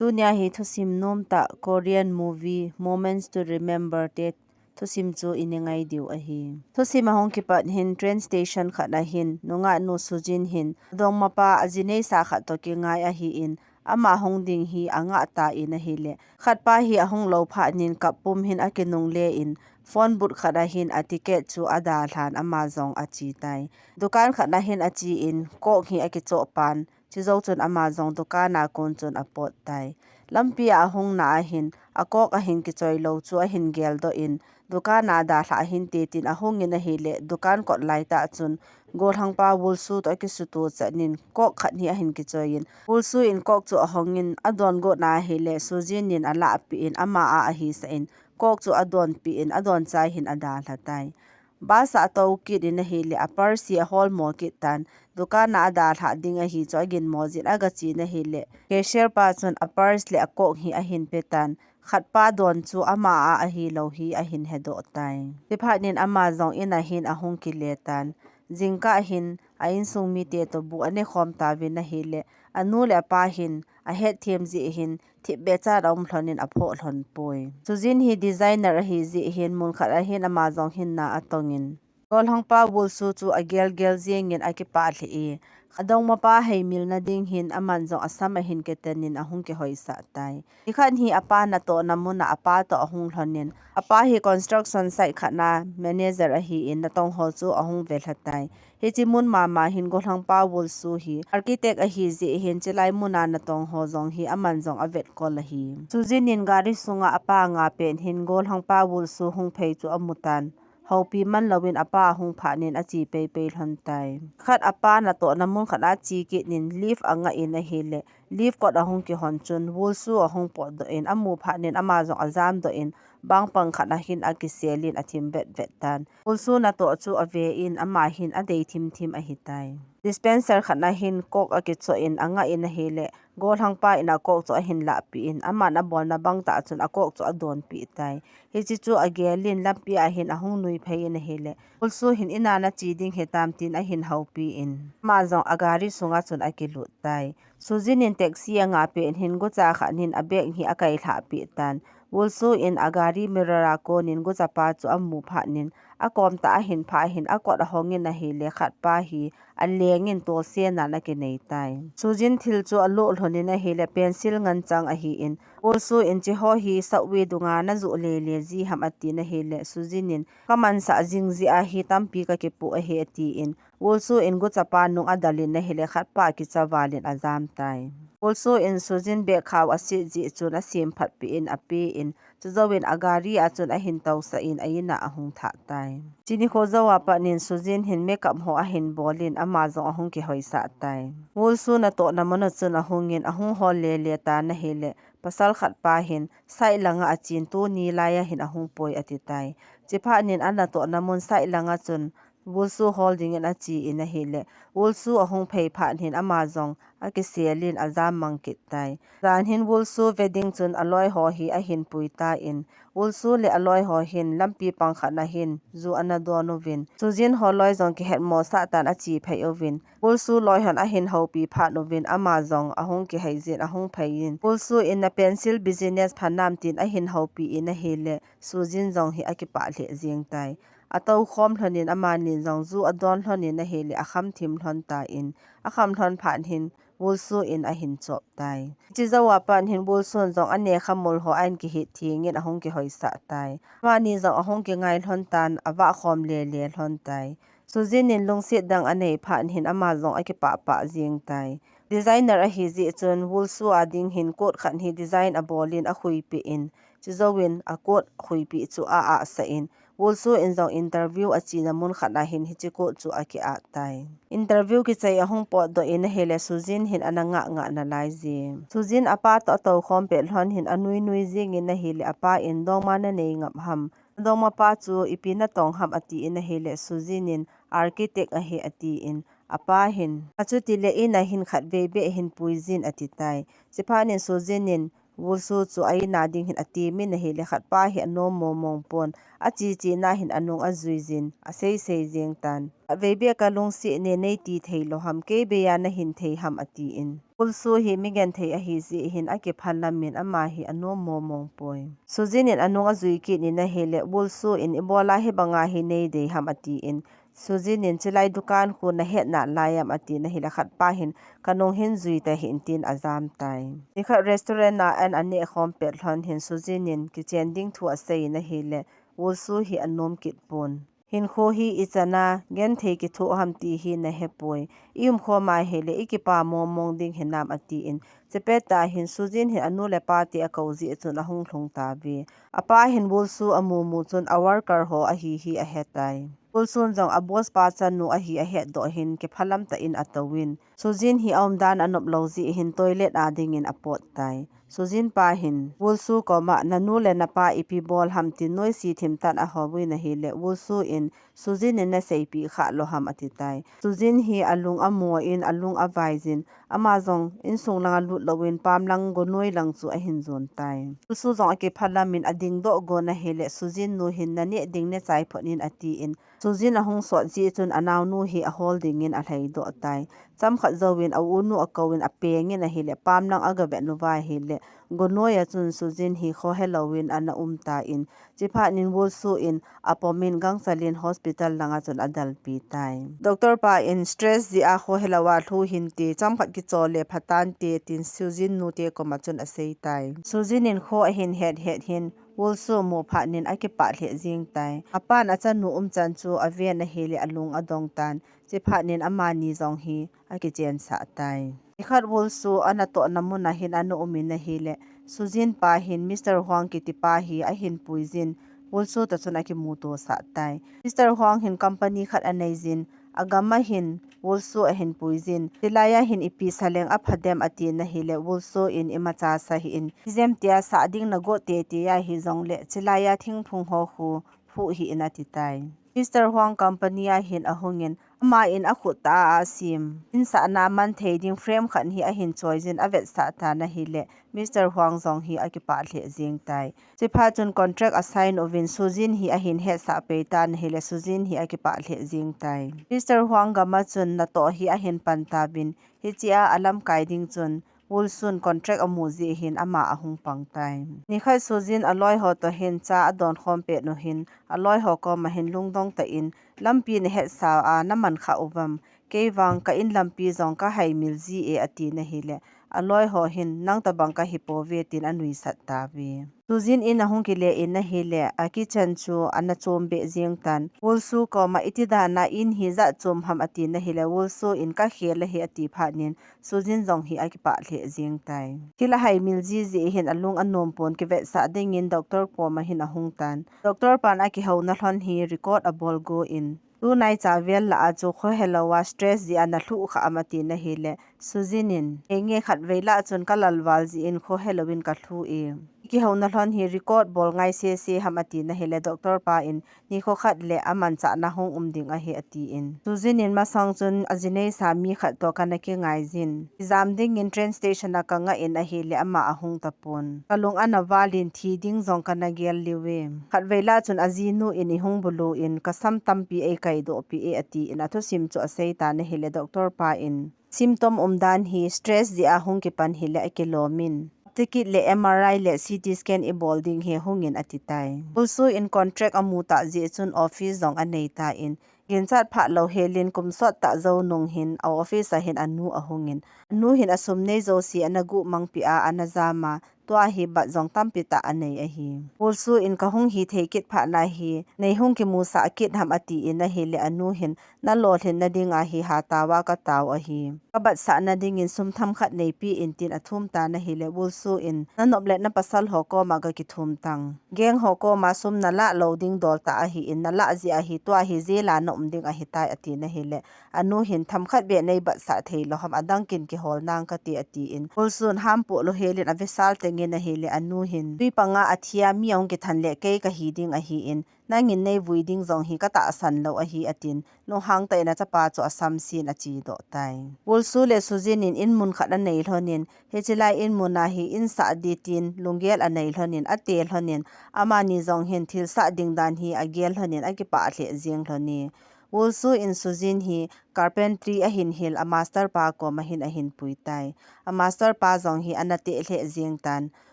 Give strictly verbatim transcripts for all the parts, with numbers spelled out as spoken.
Tunia hi thusim nom tah Korean movie Moments to Remember te thusim chu i ngai diu ahi. Thusim ahung kipat hin train station khat ahin nungah nu Sujin hin adongmapa aji neisa khat toh kingai ahin, ama hung ding hi angah tan ahile, khatpa hi ahung lou phat nin kap pum hin akinungle in, phone booth khat ahin aticket chu adalhan ama jong ache tai. Dukan khat ahin ache in, Coke hi akichoh pan, chujou chun ama jong dukan a kon chun apot tai. Lampi a ahung na ahin, a Coke ahin kichoi lou chu ahin geldoh in, dukan a dalhah ahinte tin ahung in ahile, dukan kot lai tah chun, golhangpa Wulsu toh akisuto chan in, Coke khat hi ahin kichoi in, Wulsu in Coke chu ahong in, adon got na ahile, Sujin in alahpeh in, ama a ahisah in, Coke chu adonpeh in, adon chai hin adalha tai. Bus a atou kit in ahile, a purse hi aholmo kit tan, dukan a adalhah ding ahi chu aginmo jin agache in ahile, cashier pa chun a purse le a Coke hi ahin pe tan, khatpa don chu ama a ahilou hi ahin hedoh tai. Chuphat nin ama jong in ahin ahung kile tan, jingkah hin a insung mite toh bu anekhom tauvin ahile, anu le apa hin ahetthem jeh hin thipbeh chan aum lhon in aphoh lhon poi. Sujin hi designer ahi jeh hin mun khat ahin ama jong hinna atong in, golhangpa Wulsu chu agel gel jeng in akipah lheh e, adongmapa heimil na ding hin aman jong asam ahin kiten in ahung kihoisah tai. Nikhat hi apa natohna mun a apa toh ahung lhon in, apa hi construction site khat na manager ahin natong ho chu ahung velha tai. Hiche mun mama hin golhangpa Wulsu hi architect ahi jeh hin chulai mun a natong ho jong hi aman jong avetkol ahi. Sujin in gari sunga apa nga pet hin golhangpa Wulsu hung phei chu amu tan. Houpi man louvin apa ahung phat nin ache peipei lhon tai. Khat apa natohna mun khat a ache kit nin lift angah in ahile, lift kot ahung kihon chun Wulsu ahung potdoh in amu phat nin ama jong ajamdoh in bangpang khat ahin akisel in athim vetvet tan. Wulsu natoh chu ave in ama hin adei thimthim ahitai. Dispenser khat ahin Coke akichoh in angah in ahile, golhangpa in a Coke chu ahin lahpeh in, aman abolna bang tah chun a Coke chu adonpeh tai. Hiche chu agel in lampi a hin ahung nui phei in ahile, Wulsu hin in a nache ding hitam tin ahin houpi in, ama jong agari sunga chun akilut tai. Sujin in taxi anga pet hin gucha khat nin a bag hi akailhah peh tan. Wulsu in agari mirror a kon in guchapa chu amu phat nin, akom tah ahin phah hin akot ahong in ahile, khatpa hi aleng in tolsen nan akinei tai. Sujin thil chu aloh lhon in ahile, pencil nganchang ahin, Wulsu in, "Cheho hi subway dunga najoh lele ji ham?" atin ahile, Sujin in, "Kamansah jing jeh a hi tampi kakipoh ahi," atin, Wulsu in guchapa nung adal in ahile, khatpa kicha val in ajam tai. Wulsu in Sujin bag khao aset jeh chun asemphat peh in apen, chujou in agari a chun ahin tousah in a in a ahung thah tai. Hiche nikho jou a pat nin Sujin hin makeup ho ahin bol in ama jong ahung kihoisah tai. Wulsu natohna mun a chun ahung in ahung hol lele tan ahile, pasal khatpa hin side langa achen tuni lai a hin ahung poi ati tai. Chuphat nin anatohna mun side langa chun Wulsu hol ding in ache in ahile, Wulsu ahung phei phat hin ama jong akisel in ajam mang kit tai. Jan hin Wulsu ve ding chun aloi ho hi ahin pui tan, Wulsu le aloi ho hin lampi pang khat na hin ju ana don uvin, Sujin ho loi jong kihetmo sah tan ache phei uvin, Wulsu loi hon ahin houpi phat uvin, ama jong ahung kihei jin ahung phei in, Wulsu in na pencil business pha nam tin ahin houpi in ahile, Sujin jong hi akipah lheh jeng tai. Atou khom lhon in amani jong ju adon lhon in ahile, akham thim lhon tan, akham lhon phat hin Wulsu in ahin chop tai. Hiche jou a pat hin Wulsu in jong anekha mul ho ahin kihit theng in ahung kihoisah tai. Amani jong ahung kingai lhon tan, avah khom lele lhon tai. Sujin in lungset dang anei phat hin ama jong akipah pah jeng tai. Designer ahi jeh chun Wulsu a ding hin coat khat hi design abol in akhuipeh in, chujou in a coat khuipeh chu a ahsah in, Wulsu in jong interview achena mun khat a hin hiche coat chu akiah tai. Interview kichai ahung potdoh in ahile, Sujin hin ana ngah ngah nalai jeng. Sujin apa toh atou khom pet lhon hin anui nui jeng in ahile, apa in, "Dongma nanei ngap ham? Dongmapa chu ipi natong ham?" atin ahile, Sujin in, "Architect ahi," atin, apa hin, "Achuti le in a hin khatvei beh hin pui jin," ati tai. Chuphat nin Sujin in, Wulsu chu a-in a ding hin atemin ahile khatpa hi anom momong pon, achichi na hin anung ajui jin, asei sei jeng tan. Avei bia kalungset e, nei ti thei lou ham, kei bia nahin thei ham atin. Wulsu hi mi genthei ahi jeh hin akiphalam in ama hi anom momong poi. Sujin in anung ajui kit in ahile, Wulsu in ibola hibanga hi nei dei ham atin. Sujin in chilai dukan khu nahet nalai am atin ahile khatpa hin kanung hin jui tahih in tin ajam tai. Nikhat restaurant a an aneh khom pet lhon hin Sujin in kichen ding thu asei in ahile, Wulsu hi anom kit pon. Hinkho hi ichan a genthei kithoh ham ti hi nahepoi. I um khom ahile ikipa momong ding hinam atin. Chepet tah hin Sujin hin anu le pa te akou jeh chun ahung lhung tauve. Apa hin Wulsu amu mu chun a worker ho ahi hi ahetai. Wulsun jong a boss pa chanu ahi ahetdoh hin kiphalam tah in atouvin. Sujin hi aumdan anop lou jeh hin toilet a ding in apot tai. Sujin pa hin Wulsu koma nanu le napa ipi bol ham tin noise thim tah in ahouvin ahile Wulsu in Sujin in naseipeh kha lou ham ati tai. Sujin hi alung amo in alung avai jin, ama jong insung langa lut louvin pam lang gonoi lang chu ahin jon tai. Wulsu jong akiphalam in adingdoh gon ahile Sujin nu hin naneh ding nechai phot in atin, Sujin ahung sot jeh chun anaonu hi ahol ding in alhaidoh tai. Chomkhat jouvin a-unu akouvin apeng in ahile pam lang agavet uva ahile gonoi a chun Sujin hi khohe louvin ana um tan, chiphat in Wulsu in apom in gangchal in hospital langa chun adalpi tai. Doctor pa in stress jeh a khohe louva lhu hinte, chomkhat kichol le phatante tin Sujin nu te koma chun asei tai. Sujin in kho ahin het het hin Wulsu mu phat in akipah lheh jeng tai. Apan achanu umchan chu aven ahile alung adong tan. Chiphat in amani jong hi akichensah tai. Nikhat Wulsu anatohna mun a hin ana um in ahile, Sujin pa hin Mister Huang kiti pa hi ahin puijin, Wulsu toh chun akimuto sah tai. Mister Huang hin company khat anei jin, agam a hin Wulsu ahin puijin, chilai a hin ipi sa leng apha dem atin ahile, Wulsu in imacha sa hih in, ijem tia sah ding nagot tei tia hijongle, chilai a thingphung ho khu phuh hih in ati tai. Mister Huang company a hin ahung in, ama in akhut tah a asem in sahna man thei ding frame khat hi ahin choi jin avetsah tan ahile, Mister Huang jong hi akipah lheh jeng tai. Chiphat chun contract asign uvin Sujin hi ahin hetsah pei tan ahile, Sujin hi akipah lheh jeng tai. Mister Huang gam a chun natoh hi ahin pan tauvin, hichea alamkai ding chun Wulsun contract amu jeh hin ama ahung pang tai. Nikhat Sujin aloi ho toh hin cha adon khom pet u hin, aloi ho koma hin lungdong tah in, lampi nahetsah a naman kha uvam, kei vang ka in lampi jong kahaimil ji e atin ahile, aloi ho hin nang tobang kahi pouve tin anuisat tauve. Sujin in ahung kile in ahile, a kitchen chu ana chom beh jeng tan. Wulsu koma iti dan a in hi jat chom ham atin ahile, Wulsu in kakhel ahi ati phat in, Sujin jong hi akipah lheh jeng tai. Thil ahaimil ji jeh hin alung anom pon, kivetsah ding in doctor koma hin ahung tan. Doctor pan akihouna lhon hi record abol go in, tunai cha vel lah a chu khohe louva stress jeh a nalhuh kha am atin ahile, Sujin in, enge khatvei lah chun kalal val jeh in khohe louvin kalhu e. Kihouna lhon hi record bol ngai sese ham atin ahile, doctor pa in, nikho khat le amanchahna hung um ding ahi atin. Sujin in masang chun aji neisa mi khat toh kana kingai jin. Kijam ding in train station a kangah in ahile ama ahung tapon. Kalung ana val in thi ding jong kana gel liu e. Khatvei lah chun ajinu in ihung bulu in kasam tampi eikaidoh peh e atin athusim chu asei tan ahile, doctor pa in, symptom umdan hi stress jeh a hung kipan hile akilom in, update kit le M R I le C T scan ibol ding hi hung in ati tai. Wulsu in contract amu tah jeh chun office jong anei tan, ginchat phah lou hel in kum sot tah jou nung hin a office a hin anu ahung in, anu hin asum nei jouse ana guh mang peh a ana jam a, tua hi bat jong tampi tah anei ahi. Wulsu in kahung hithei kit phat na hi, nei hung kimusah kit ham atin ahile, anu hin, nalolhin na ding a hi hatah a katao ahi. Kabatsah na ding in sum themkhat neipeh in tin athum tan ahile, Wulsu in, nanop le napasal ho koma kakithum tang. Gang ho koma sum nalah lou ding dol tah ahin, nalah jeh a hi tua hi jail a naum ding ahitai atin ahile, anu hin, themkhat beh neibatsah thei lou ham, adang kin kihol nang kate atin. Wulsu in hampoh lou hel in avesal teng Hin ahile anu hin, tui panga athia mi ahung kithan le kei kahi ding ahin, nangin neivui ding jong hi katahsan lou ahi, atin, lunghang tah in achapa chu asamsen achedoh tai. Wulsu le Sujin in inmun khat anei lhonin, hiche lai inmun a hi insah ding tin lunggel anei lhonin, ate lhonin, amani jong hin thilsah ding dan hi agel lhonin, akipah lheh jeng lhon e. Wulsu in Sujin hi carpentry ahin hil a master pa koma hin ahin pui tai. A master pa jong hi ana teh lheh jeng tan.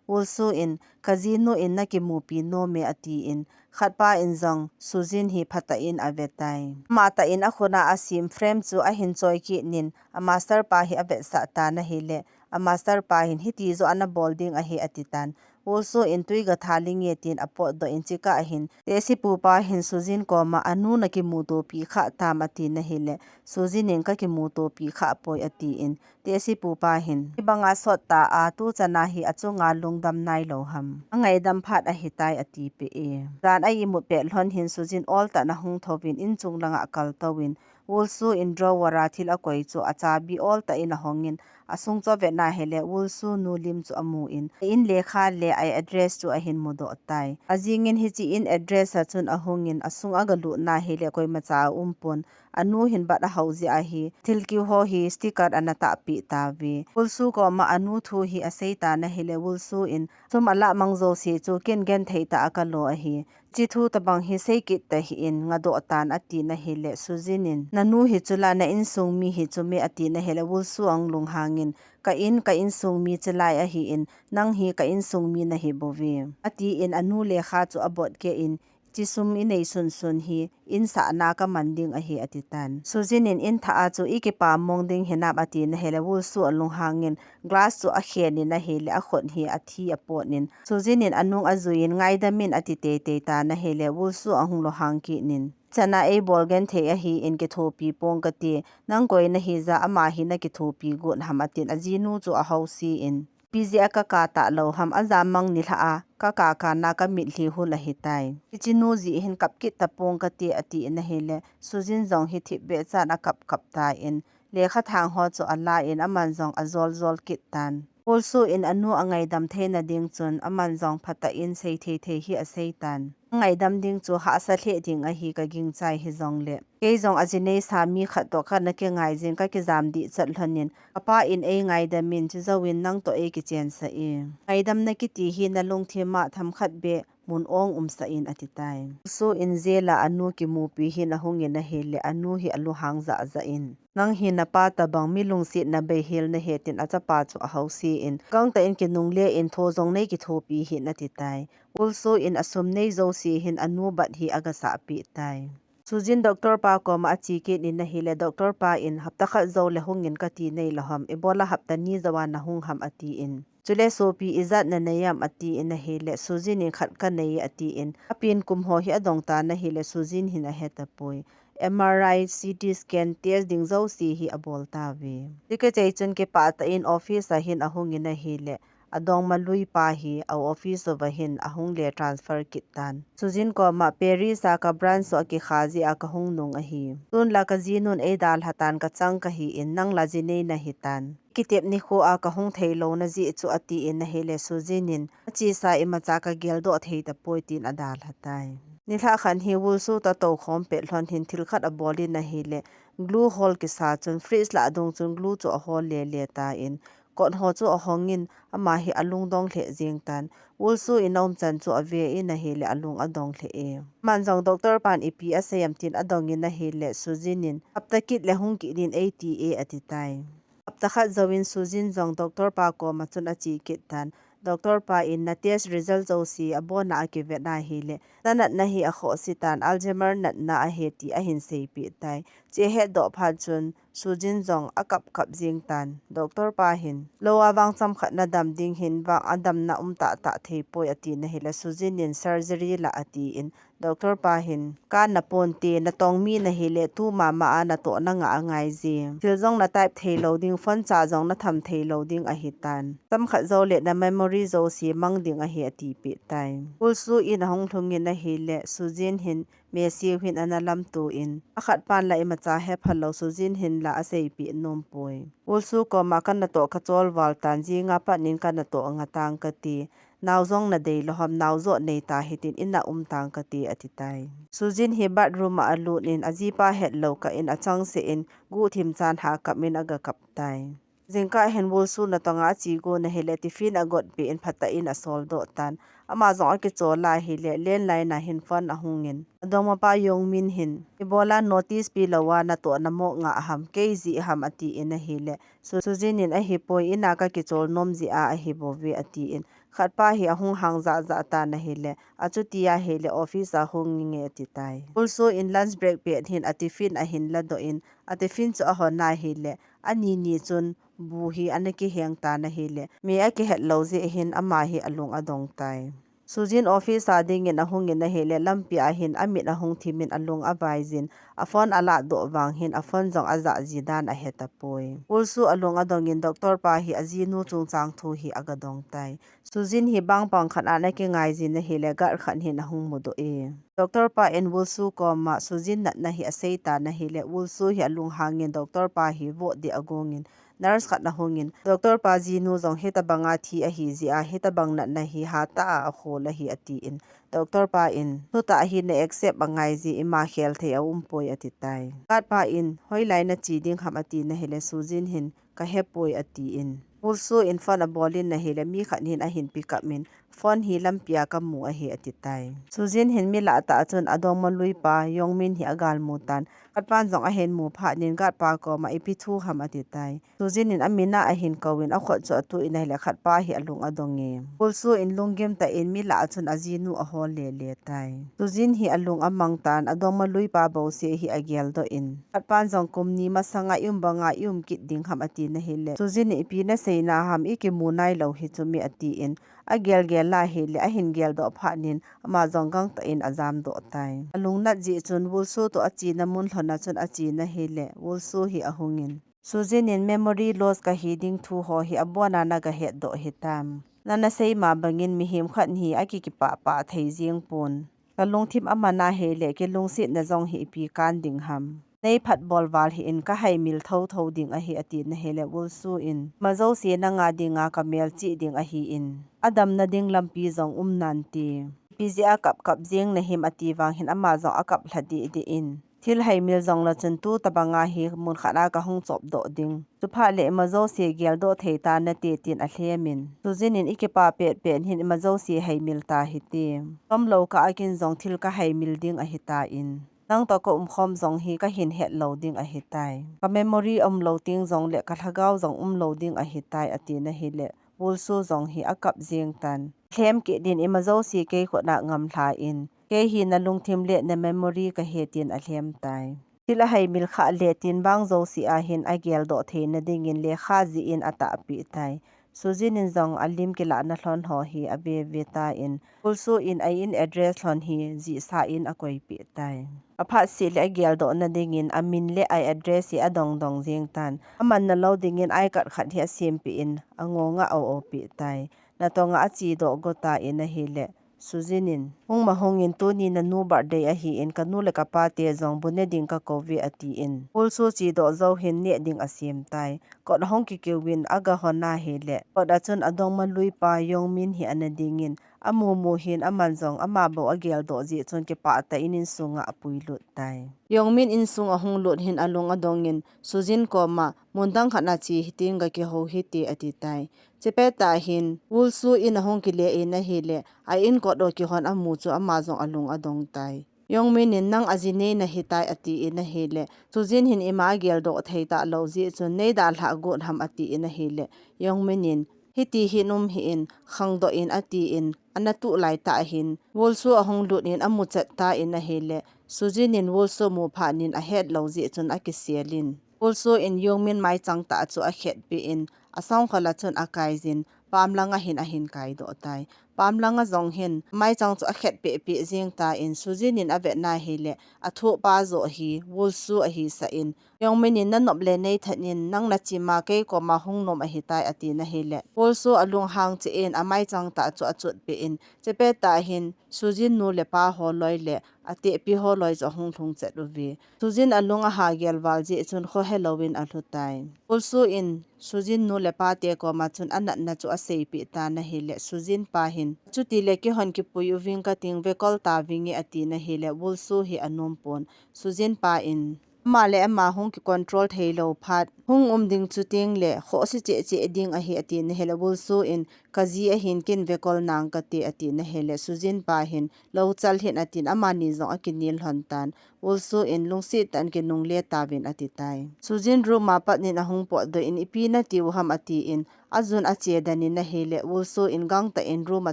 Wulsu in, kajinu in nakimupi nom e, atin, khatpa in jong Sujin hi phatah in ave tai. Amatah in akhut a asem frame chu ahin choi kit in, a master pa hi avetsah tan ahile, a master pa hin, hiti joh ana bol ding ahi, ati tan. Wulsu in, tui gatha lhing e, tin apotdoh in, chikah ahin, tehse pupa hin Sujin koma, anu nakimutopi kha tam, atin ahile, Sujin in, kakimutopi kha poi, atin, tehse pupa hin, hibanga sot ta a, tuchan a hi achunga lungdam nailou ham. Angaidam phat ahitai, atipeh e. Jan a imut pet lhon hin Sujin oltah in ahung thouvin, inchung langa akaltouvin, Wulsu in drawer a thil akoi chu achabi oltah in ahongin, asung chu avet na ahile, Wulsu nu lim chu amun, a in lekha le a address chu ahin mudoh tai. Ajingin hiche in address a chun ahungin, asung agalut na ahile, koimacha aumpon, anu hin bat ahao jeh ahi, thil kiu ho hi sticker ana tahpeh tauve. Wulsu koma anu thu hi asei tan ahile, Wulsu in, sum alah mang jouse chu ken genthei tah a kalo ahi. Hiche thu tabang hi seikit tahih in, ngadoh tan, ati na ahile, Sujin in, nanu hi chula na insung mi hi chu me, ati na ahile, Wulsu ahung lunghangin, ka in, ka insung mi chilai ahin, nang hi ka insung mi nahi bouve, atin, anu lekha chu abot keh in, hiche sum inei sunsun hi insahna kaman ding ahi, ati tan. Sujin in, in thah a chu ikipa mong ding hinam, ati na ahile, Wulsu alunghangin, glass chu akhen in ahile, akhut hi athi apot in, Sujin in anung ajui in, ngaidam in, ati teitei tan ahile, Wulsu ahung lunghang kit in, chana eibol genthei ahin, kithopi pong kate, nang koi nahi jeh a ama hi nakithopi got ham, atin, ajinu chu ahao sen, ipi jeh a kaka talou ham, ajamang nilhah a kaka kana kamitlhi hul ahitai. Hiche nu jeh hin kap kit tapong kate, atin ahile, Sujin jong hi thipbeh chan akap kap tan, lekha thang ho chu alan, aman jong ajol jol kit tan. Wulsu in anu angaidam theina ding chun, aman jong phatah in seithei thei hi asei tan. Angaidam ding chu hahsa lheh ding ahi, kagingchai hijongle, kei jong ajinei sa mi khat toh khat nakingai jin, kakijam dehchat lhonin, kapa in eingaidam in, chujouvin nang toh eikichensah e. Ngaidamna kiti hi nalungthim a themkhat beh mun ong umsah in, ati tai. Wulsu in jail a anu kimupi hin ahungin ahile, anu hi alunghang jah jah in, nang hi napa tabang mi lungsetna beihel nahi, tin achapa chu ahao sen, gangtah in kinungle in, tho jong neikithopi hih in, ati tai. Wulsu in asum nei jouse hin anu bat hi agasah peh tai. Sujin doctor pa koma ache kit in ahile, doctor pa in, hapta khat joule hungin kati neilou ham, ibola hapta ni jou a nahung ham, atin, chule sopi ijat nanei am, atin ahile, Sujin in, khat kanei, atin, apen kum ho hi adong tan ahile, Sujin hin ahetapoi. M R I, C T scan test ding jouse hi abol tauve. Hiche kichai chun kipah tah in office a hin ahungin ahile, adong malui pa hi a office uva hin ahung le transfer kit tan. Sujin koma, Paris a ka branch u akikha jeh a kahung nung ahi. Tunla kajinun eidalha tan, kachang kahin, nangla jinei nahi tan. Kitep nikho a kahung theilouna jeh chu, atin ahile, Sujin in, achesa imacha kageldoh thei tapoi, tin adalha tai. Nilhah khat hi Wulsu toh toukhom pet lhon hin thil khat abol in ahile, glue hol kisa chun fridge lah dung chun glue chu ahol lele tan, kot ho chu ahongin, ama hi alungdong lheh jeng tan. Wulsu in aumchan chu ave in ahile, alung adong lheh e. Aman jong doctor pan ipi asei am tin adongin ahile, Sujin in, hapta kit le hung kit in eiti e, ati tai. Hapta khat jouvin Sujin jong doctor pa koma chun ache kit tan. Doctor pa in, na test result jouse abona akivet ahile, nanatna hi akhohse tan, Alzheimer natna ahi, ti ahin seipeh tai. Hiche ahetdoh phat chun Sujin jong akap kap jeng tan. Doctor pa hin, lou a vang chomkhat nadam ding hin vang adamna um tahtah thei poi, ati na ahile, Sujin in, surgery la, atin, doctor pa hin, ka naponte, natong mi nahile, tu mama a natoh nangah angai je. Thil jong na type theilou ding, phone cha jong natham theilou ding ahitan. Chomkhat joule na memory jouse mang ding ahi, atipeh tai. Wulsu in ahung lhungin ahile, Sujin hin, Mesiu hin ana lamto in, akhat pan la imacha hephalou Sujin hin la aseipeh nompoi. Wulsu koma kanatoh kachol val tan, jinga pat in kanatoh ngatang kati. Nao jong nadei lou ham, nao joh neita hitin ina umtang kati ati tai. Sujin hi bathroom a alut in ajipa hetlou kah in achangseh in guhthim chan hahkap in agakap tai. Jingkah hin Wulsu natonga ache gon ahile tiffin agotpeh in phatah in asoldoh tan. Ama jong akichol ahile landline a hin phone ahung in, adongmapa Yongmin hin, ibola notice pelou a natoh namo ngah ham, kei jeh ham ati in ahile, Su-, Sujin in ahipoi, ina kakichol nom jeh a ahibouve ati in, khatpa hi ahung hang jahjah tan ahile, achuti ahile office a hung inge ati tai. Wulsu in lunch break pet hin atiffin ahin ladoh in, atiffin chu ahon ahile, ani ni chun bu hi ana kiheng tan ahile, mi akihetlou jeh hin ama hi alung adong tai. Sujin office a dingin ahung in ahile, lampi a hin amit ahung thim in alung avaijin, aphone aladoh vang hin aphone jong ajah ji dan ahetapoi. Wulsu alung adong in doctor pa hi ajinu chungchang thu hi agadong tai. Sujin hi bang pang khat a ana kingai jin ahile, guard khat hin ahung mudoh e. Doctor pa in Wulsu koma Sujin natna hi aseitan ahile, Wulsu hi alunghang in doctor pa hi voh ding agong in, nurse khat ahung in, doctor pa jinu jong hitabanga thi ahi jeh a, hitabang natna hi hatah a akhol ahi ati in, doctor pa in, thutah hi na accept angai jeh, ima khel thei aumpoi ati tai. Guard pa in, hoilai nache ding ham ati na hile, Sujin hin, kahepoi ati in, Wulsu in phone abol in ahile, mi khat hin ahin pick up in, phone hi lampi a kamu ahi ati tai. Sujin hin mi lah tah chun adongma lui pa Yongmin hi agalmu tan. Khatpan jong ahin mu phat in guard pa koma ipi thu ham ati tai. Sujin in amin a ahin kou in akhut chu atuh in ahile khatpa hi alung adong e. Wulsu in lunggim tah in mi lah a chun ajinu ahol lele tai. Sujin hi alung amang tan, adongma lui pa bouseh hi ageldoh in, khatpan jong kum ni masanga i um banga i um kit ding ham ati na hile, Sujin in ipi nasei na ham, ikimu nailou hi chu mi ati in, agelgel la hile, ahin geldoh phat in, ama jong gangtah in ajamdoh tai. Alungnat jeh chun Wulsu toh achena mun lhon a chun ache na hile, Wulsu hi ahung in, Sujin in memory loss kahi ding thu ho hi abona nagahetdoh hitam. Nana sei ma bangin mihem khat hi akikipah pah thei jeng pon. Kalungthim aman ahile, kilungsetna jong hi ipi kan ding ham. Nei phatbol val hih in, kahaimil thotho ding ahi ati na hile, Wulsu in, ima jouse nanga dinga kamelchih ding ahi in, adamna ding lampi jong um nante. Ipi jeh a kapkap jeng nahim ati vang hin ama jong akap lha dehdeh in, thil haimil jong lachun tutabanga hi mun khat a kahung chopdoh ding. Chuphat le ima jouse geldoh thei ta nate tin alhem in, Sujin in ikipa petpet hin ima jouse haimil ta hite. Chomlou kah a kin jong thil kahaimil ding ahitan, nang toh kaumkhom jong hi kahin hetlou ding ahitai. Ka memory umlou teng jong le kalhagao jong umlou ding ahitai ati na hile, Wulsu jong hi akap jeng tan. Lhem kit din, ima jouse kei khut a ngamlha in, kei hi nalungthim le na memory kahi tin alhem tai. Thil ahaimil khah le tin bang jouse a hin ageldoh theina dingin lekha jih in atahpeh tai. Sujin in jong alim kilahna lhon ho hi aveve tan, Wulsu in a in address lhon hi jihsa in akoipeh tai. Aphat seh le ageldohna dingin amin le a address hi adongdong jeng tan. Amanna lou dingin I card khat hi asempeh in angonga a-o-o peh tai. Natonga achedoh go tan ahile, Sujin in, hung ma hung in, tuni nanu birthday ahin, kanu le kapate jong bu ne ding kakouve ati in, Wulsu chedoh jou hin neh ding asem tai. Kot ahung kikiu in agahon ahile, kot a chun adongma lui pa Yongmin hi ana dingin, amumu hin aman jong ama bou ageldoh jeh chun kipah tah in insunga apuilut tai. Yongmin insung ahung lut hin alung adong in, Sujin koma, mun dang khat a che hitin gakihou hite ati tai. Chepet tah hin, Wulsu in ahung kile in ahile, a in kot a kihon amu chu ama jong alung adong tai. Yongmin in, nang aji nei nahitai ati in ahile, Sujin hin ima ageldoh thei talou jeh chun, nei dalhah got ham ati in ahile, Yongmin in, hiti hin um hih in, khangdoh in ati in, ana tuh lai tah hin, Wulsu ahung lut in amu chet tan ahile, Sujin in Wulsu mu phat in ahetlou jeh chun akisel in, Wulsu in Yongmin maichang tah chu akhetpeh in, asangkhol a chun akaijin, pam langa hin ahin kaidoh tai. Pam langa jong hin, maichang chu akhetpeh peh jeng tan, Sujin in avet na hile, athohpa joh hi, Wulsu ahisah in, Yongmin in, "Nanop le neithat in, nang nachima kei koma hung nom ahitai," ati na hile, Wulsu alunghang cheh in amai chang tah chu achotpeh in, chepet tah hin Sujin nu le pa holoi le atehpi holoi chu ahung lhung chet uve. Sujin alung aha gel val jeh chun khohe louvin alhu tai. Wulsu in Sujin nu le pa te koma chun anatna chu aseipeh tan ahile, Sujin pa hin, "Chutile keihon kipui uving kating, vekol tavinge," ati na hile, Wulsu hi anom pon. Sujin pa in, "Ama le ama hung kicontrol thei lou phat hung um ding chu ting le khohse cheh cheh ding ahi," ati na hile, Wulsu in, "Kaji ahin ken vekol nang kate," ati na hile, Sujin pa hin, "Lou chal hih in," atin amani jong akinel lhon tan. Wulsu in, "Lungset tah in kinungle tauvin," ati tai. Sujin room a pat in ahung potdoh in, "Ipi nati u ham?" ati in, ajun ache den in ahile, Wulsu in gangtah in room a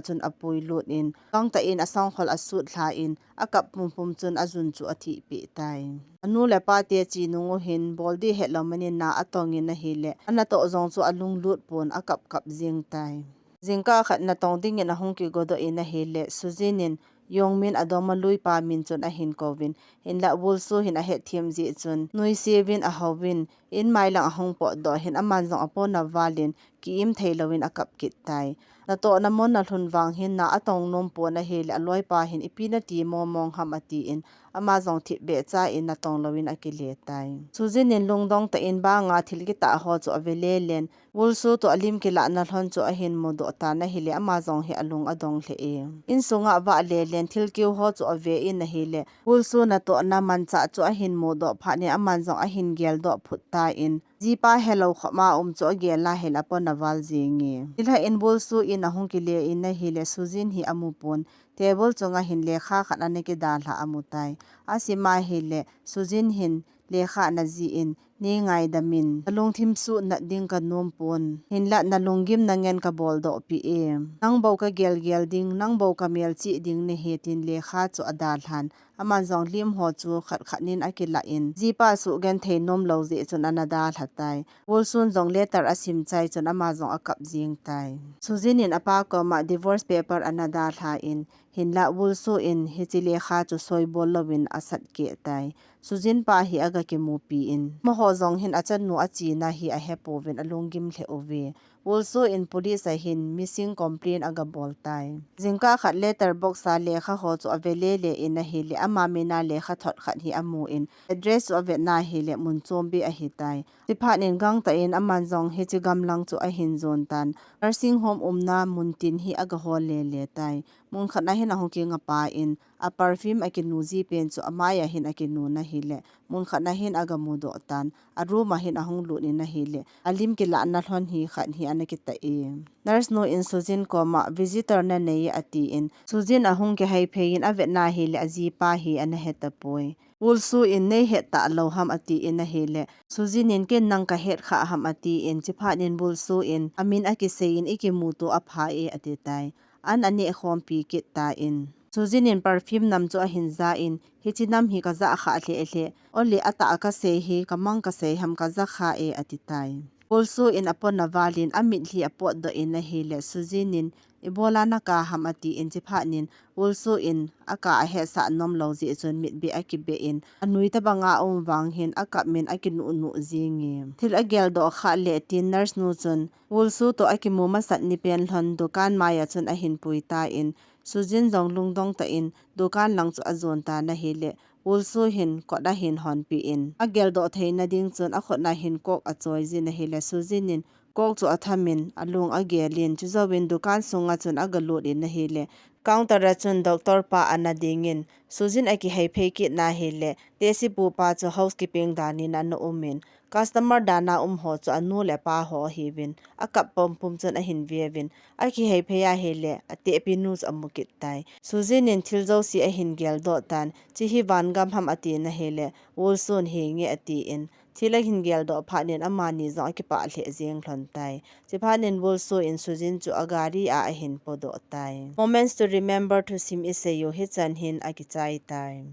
chun apuilut in, gangtah in asangkhol asut lha in, akap pumpum chun ajun chu athihpeh tai. Anu le pa te che nung u hin, bol ding hetlou man in na atong in ahile, anatoh jong chu alunglut pon, akap kap jing tai. Jingkah khat natong dingin ahung kigodoh in ahile, Sujin in Yongmin adom a lui pa min chun ahin kouvin, hinlah Wulsu hin ahetthem jeh chun nuisea vin ahouvin, in mailang ahung potdoh in aman jong apona val in ki-im thei louvin akap kit tai. Natohna mun alhun vang hin na atong nom pon ahile, aloi pa hin, "Ipi nati momong ham?" ati in, ama jong thipbeh cha in natong louvin akile tai. Sujin in lungdong tah in banga thil kitah ho chu ave lelen, Wulsu toh alim kilahna lhon chu ahin mudoh tan ahile, ama jong hi alung adong lheh e. Insunga avah lelen thil keu ho chu ave in ahile, Wulsu natohna manchah chu ahin mudoh phat in aman jong ahin geldoh phut tan, jipa helou khop a um chu agel a hile apona val jing e. Nilhah in Wulsu in ahung kile in ahile, Sujin hi amu pon, table chunga hin lekha khat ana kidalha amu tai. Asim a hile, Sujin hin lekha ana jih in, "Nei ngaidam in, nalungthim suhnat ding kanom pon. Hinlah nalunggimna ngen kabol doh peh e. Nang bou kagel gel ding, nang bou kamelchih ding nahi," tin lekha chu adalhan. Aman jong lim ho chu khat khat in akilah in, jipa suhgenthei nom lou jeh chun ana dalha tai. Wulsun jong letter asim chai chun ama jong akap jing tai. Sujin in apa koma divorce paper ana dalha in, hinlah Wulsu in hiche lekha chu soi bol louvin asat keh tai. Sujin pa hi aga kimupi in, amaho jong hin achanu achena hi ahepouvin alunggim lheh uve. Wulsu in police a hin missing complaint aga bol tai. Jingkah khat letter box a lekha ho chu ave lele in ahile, ama min a lekha thot khat hi amu in, address chu avet na hile, mun chombeh ahitai. Chuphat in gangtah in aman jong hiche gamlang chu ahin jon tan. Nursing home umna mun tin hi aga hol lele tai. Mun khat a hin ahung kinga pa in, a perfume akinu ji pen chu amai a hin akinu na hile, mun khat a hin aga mudoh tan, a room a hin ahung lut in ahile, alim kilahna lhon hi khat hi ana kitah e. Nurse nu in Sujin koma, "Visitor nanei e," ati in, Sujin ahung kiheiphei in avet na hile, ajipa hi ana he tapoi. Wulsu in, "Nei het talou ham?" ati in ahile, Sujin in, "Ken nang kahet kha ham?" ati in, chuphat in Wulsu in, "Amin akisei in ikimuto apha e," ati tai. An aneh khompi kit tan, Sujin in perfume nam chu ahin ja in, "Hiche nam hi kajah kha lheh lheh. Ole atah a kasei hi, kamang kasei ham, kaja kha e," ati tai. Wulsu in apona val in, amitlhi apotdoh in ahile, Sujin in, "Ibola nakap ham?" ati in, chuphat in, Wulsu in, akap ahetsah nom lou jeh chun mitbeh akibeh in, anui tabang a um vang hin akap in akinuh nuh jing e. Thil ageldoh kha le tin nurse nu chun, Wulsu toh akimu masat ni pen lhon dukan mai a chun ahin pui tan, Sujin jong lungdong tah in dukan lang chu ajon tan ahile, Wulsu hin kot ahin honpeh in, ageldoh theina ding chun akhut a hin coke achoi jin ahile, Sujin in coke chu atham in alung agel in, chujouvin dukan sunga chun aga lut in ahile, counter a chun doctor pa ana ding in, Sujin akiheiphei kit na hile, tesi pu pa chu housekeeping dan in ana um in, customer dan a um ho chu anu le apa ho ahiuvin, akap pumpum chun ahin ve uvin, akiheiphei ahile, atehpi nu chu amu kit tai. Sujin in thil jouse ahin geldoh tan, "Chehi vangam ham?" ati na hile, Wulsun henge ati in, thil ahin geldoh phat in amani jong akipah lheh jeng lhon tai. Chuphat in Wulsu in Sujin chu agari a ahin podoh tai. Moments to remember thusim isei u hichan hin akichai tai.